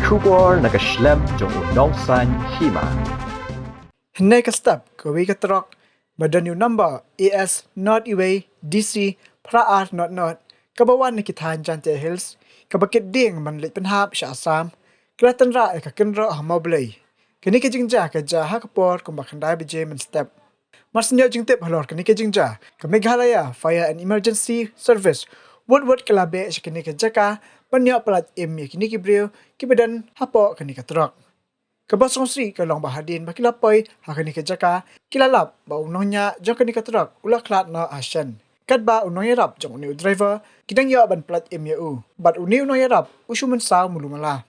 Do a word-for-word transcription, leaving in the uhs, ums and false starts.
Khubor na ka shlem jong u nongsan hima. Hynne ka step kawei ka trok ba don ïa u number A S not iwei D C phra ar not not kaba wan na ki thaiñ Jaintia Hills kaba kit dieng ban leit pynhap sha Assam ka la tynrah ïa ka kynroh ha Mawblei. Kane ka jingjia ka jia ha ka por kumba khyndai baje mynstep. Mar shu ïoh jingtip halor kane ka jingjia, ka Meghalaya Fire and Emergency Service wut wut ka la beh sha kane ka jaka ban ïoh pyllait im ïa kine ki briew kiba don hapoh kane ka trok. Kaba sngewsih ka long ba hadien ba ki la poi ha kane ka jaka ki la lap ba u nongñiah jong kane ka trok u la khlad noh ha shen. Katba u nongïarap jong une u driver ki dang ïoh ban pyllait im ïa u bad une u nongïarap u shu mynsaw mulu mala.